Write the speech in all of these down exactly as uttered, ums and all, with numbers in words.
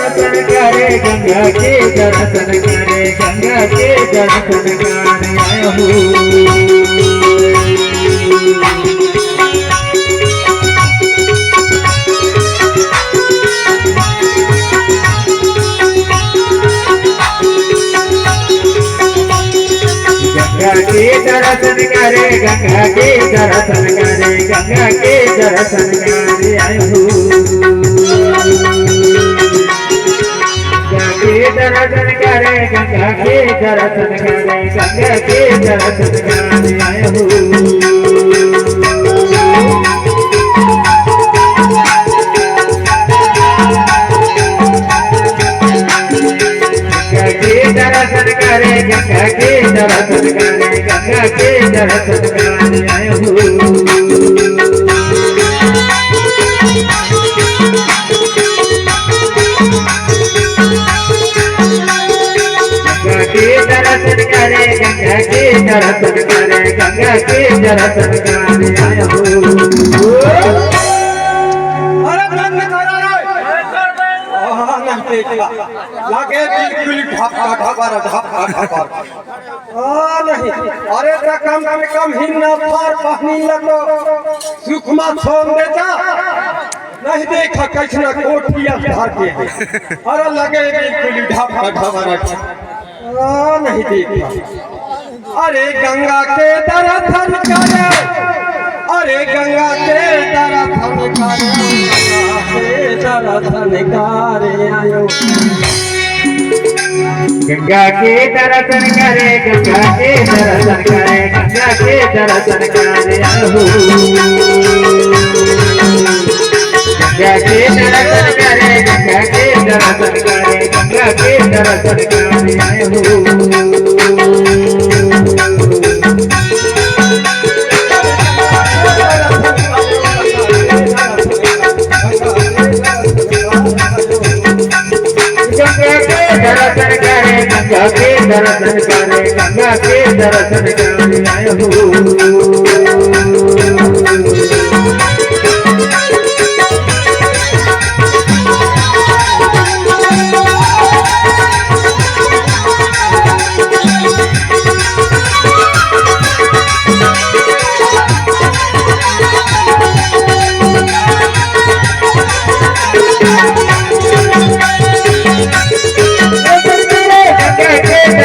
दर्शन करे गंगा के, दर्शन करे गंगा के, दर्शन करे आयो हो। गंगा के दर्शन करे, गंगा के दर्शन करे, गंगा के दर्शन करे आयो हो। गंगा के दर्शन करे, गंगा के दर्शन करे, गंगा के दर्शन करे आयो हो। गंगा के दर्शन करे, गंगा के दर्शन करे, गंगा के दर्शन करे आयो हो। गंगा के दर्शन करे, गंगा के दर्शन करे, गंगा के दर्शन करे आयो हो। अरे बंद करो रे। आहा, नहीं देखा। लागे बिल्कुल ढपका ढपका ढपका ढपका। आ, नहीं। अरे, त कम से कम हिन्ना फार पहनी ल तो सुखमा छोड़ देता। नहीं देखा कैसना कोठी अब धर के है। अरे, लगे बिल्कुल ढपका ढपका। आ, नहीं देखा। अरे, गंगा के दर्शन करे, अरे, गंगा के दर्शन करे, गंगा के दर्शन करे आयो। गंगा के दर्शन करे, गंगा के दर्शन करे, गंगा के दर्शन करे आयो। गंगा के दर्शन करे, गंगा के दर्शन करे, गंगा के दर्शन करे आयो। गंगा के दर्शन करे, गंगा के दर्शन करे, गंगा के दर्शन करे आयो हो।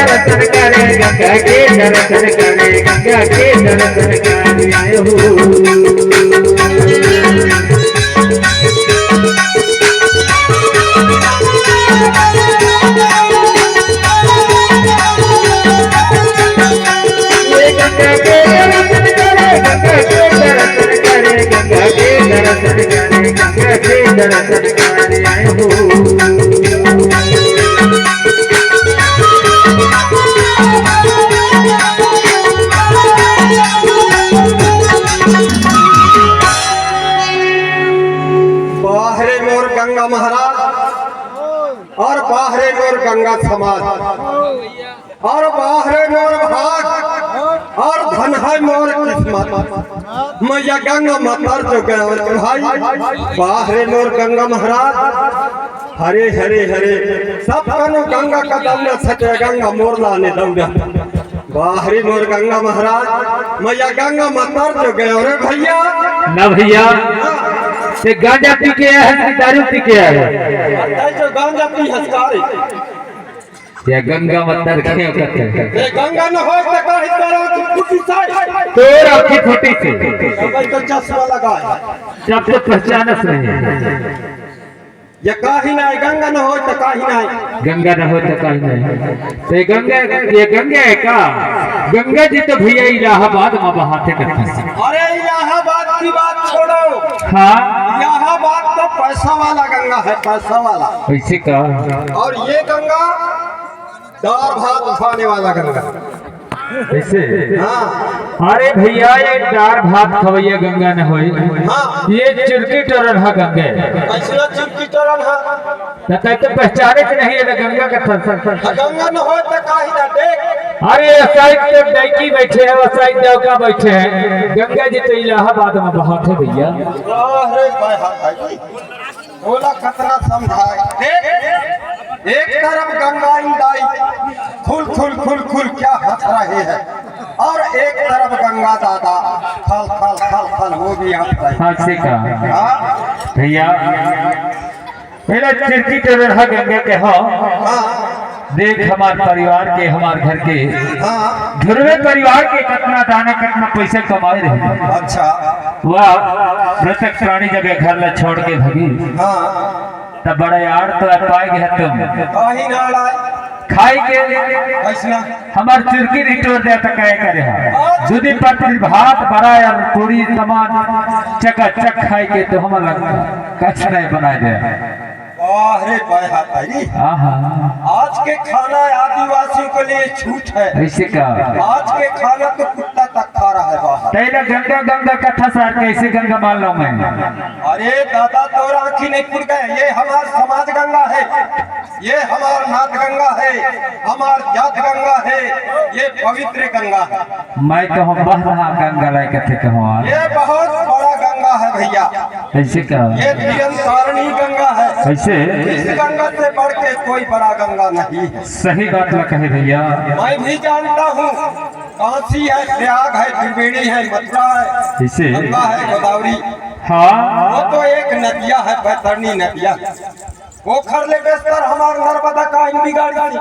गंगा के दर्शन करे, गंगा के दर्शन करे, गंगा के दर्शन करे आयो हो। ये गंगा के दर्शन करे, गंगा के दर्शन करे, गंगा के दर्शन करे, गंगा के दर्शन करे आयो हो। बाहरे मोर गंगा महाराज और बाहरे मोर गंगा समाज। और बाहरे मोर भाग, और धन है मोर किस्मत। मैया गंगा मातर जो गया भाई, बाहरे मोर गंगा महाराज। हरे हरे हरे, सब कनो गंगा का दौड़ा सके, गंगा मोर लाने दौड़ा। बाहरे मोर गंगा महाराज, मैया गंगा मातर जो गया रे भैया। ना भैया, ये गांजा पी के आया है कि दारू पी के आया है? बताइए जो गांजा पी हंसकारी। या गंगा मातर के कहते हैं। ए, गंगा न होय त काहे करो तू फूटी से? तोर आँखी फूटी से। भाई तो चश्मा लगा है। जब तो पहचानस नहीं। ये काहे ना है, गंगा न होय त काहे ना है। गंगा न होय त काहे ना है। तो ये गंगा, ये गंगा है का? गंगा जी तो भैया इलाहाबाद में बहाते करते हैं। अरे इलाहाबाद की बात छोड़ो। हाँ। इलाहाबाद तो पैसा वाला गंगा है, पैसा वाला। कैसे का? और ये गंगा दार भात खाने वाला गंगा। कैसे? हाँ। अरे भैया, ये दार भात खवैया गंगा न होई। हाँ। ये चिरकी टोरन हा गंगा। कैसे चिरकी टोरन हा? त तै तो पहचाने के नहीं है गंगा का थर, थर, थर। हाँ, गंगा न होय त काहे ना देख। अरे ये साइड तो डैकी बैठे हैं, वो साइड देवका बैठे हैं। गंगा जी तो इलाहाबाद में बहात है भैया। अरे भाई, हाँ भाई। बोला कतना समझाए। देख। एक तरफ गंगा इंदाई खुल खुल खुल खुल क्या हंस रहे हैं, और एक तरफ गंगा दादा खल खल खल खल वो भी हंस रहे हैं। हाँ, से का? हाँ? भैया, मेरा चिरकी टोरहा गंगा के हो। हाँ। देख, हमार परिवार के, हमार घर के, हाँ। ध्रुवे परिवार के कितना दाना, कितना पैसा कमाए रहे। अच्छा। वह मृतक प्राणी जब ये घर ला छोड़ के भगी, हाँ। तब बड़ा यार तो पाए गए तुम। काहे ना अड़ाए? खाए के ऐसना। हमार चुरकी निटोर दे तो कहे करे हो। जुदी पत्नी भात बड़ा और पूरी तमाम चकाचक खाए के तो हम अलग कछ नहीं बनाए दे। वाह रे, वाह तारी। आहा। आज के खाना आदिवासियों के लिए छूट है। ऐसे का? आज के खाना तो कुत्ता तक खा रहा है बाहर। तैने गंगा, गंगा कथा सार, कैसे गंगा मान लो मैं? अरे दादा, तोर आँखी नहीं खुल गए, ये हमार समाज गंगा है, ये हमार नात गंगा है, हमार जात गंगा है, ये पवित्र गंगा है। मैं कहूँ बह रहा गंगा लाय कथे कहूँ। ये बहुत बड़ा गंगा है भैया। ऐसे का? ये निरंतारिणी गंगा है। ऐसे? इस गंगा से बढ़ के कोई बड़ा गंगा नहीं है। सही बात ला कहे भैया। मैं भी जानता हूँ, काशी है, प्रयाग है, त्रिवेणी है, मथुरा है, ऐसे? गंगा है, गोदावरी। हाँ। वो तो एक नदिया है, बैतरणी नदिया। पोखर ले बेस्तर हमार नर्मदा काहिन बिगाड़ी।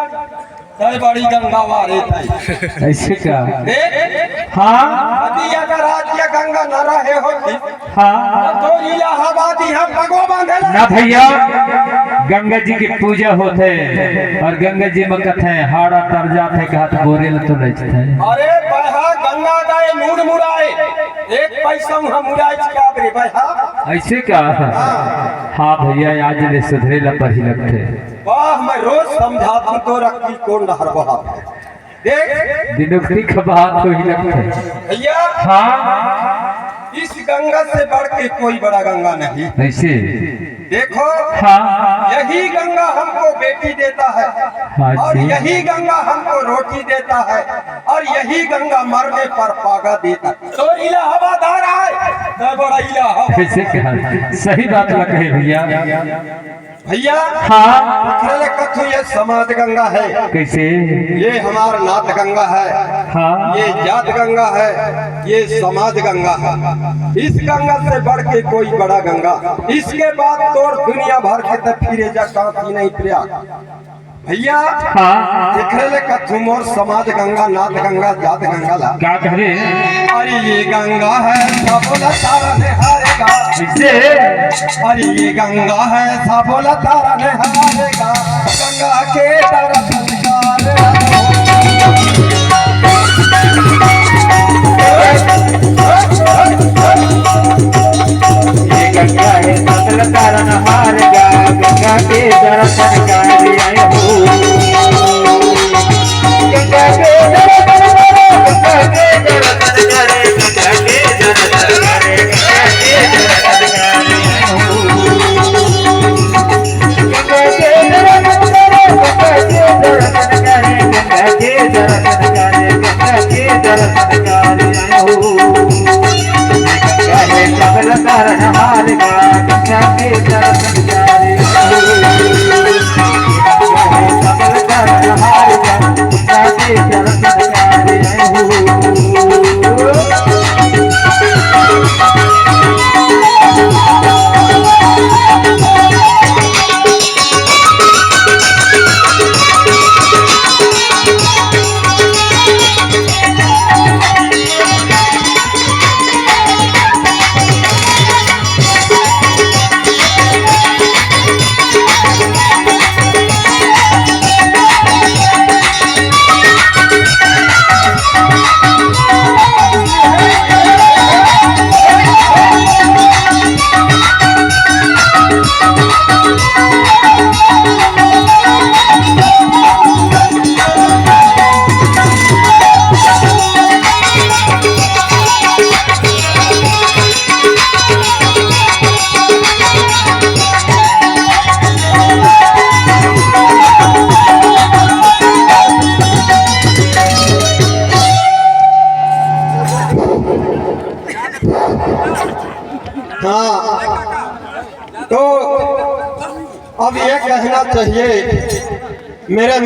तय बड़ी गंगा वारे तय। ऐसे का? देख, हाँ। यदि अगर आज ये गंगा न रहे होती, हाँ। तो इलाहाबाद यहाँ पगो बांधे ला। ना भैया, गंगा जी की पूजा होत है और गंगा जी में कथे हाड़ा तर जात है, कहत बोरे ल तो लेत है। अरे बहा गंगा गए मुड़ मुड़ाए, एक पैसा हम मुड़ाए क्या रे बहा? ऐसे का? हाँ। हाँ भैया, आज ले सुधरे ला परी लगथे। वाह, मैं रोज समझाता हूँ तो रखी कौन डहर बहा। देख। दिनुक्ति का बात होही लगथे। भैया। हाँ। इस गंगा से बढ़ के कोई बड़ा गंगा नहीं। ऐसे। देखो। हाँ। यही गंगा हमको बेटी देता है। हाँ और जी। यही गंगा हमको रोटी देता है। और यही गंगा मरने पर पागा देता है। तो इलाहाबाद आ रहा है। मैं बड़ा इलाहाबाद। ऐसे कहा। सही बात ला कहे भैया। भैया, हाँ। एकरे ले कथू ये समाज गंगा है। कैसे? ये हमार नात गंगा है। हाँ। ये जात गंगा है, ये समाज गंगा है। इस गंगा से बढ़ के कोई बड़ा गंगा। इसके बाद तोर दुनिया भर के त फिरे जा काशी नहीं प्रयाग। भैया, हाँ। एकरे ले कथू मोर समाज गंगा, नात गंगा, जात गंगा ला। का कहले? अरे ये गंगा है, सबो ला तारा ने हारेगा। कैसे? अरे ये गंगा है, सबो ला तारा ने हारेगा। गंगा के दर्शन कर। ये गंगा है, सबो ला तारा ने हारेगा। गंगा के दर्शन कर आए हो। हाँ, तो अब ये कहना चाहिए मेरे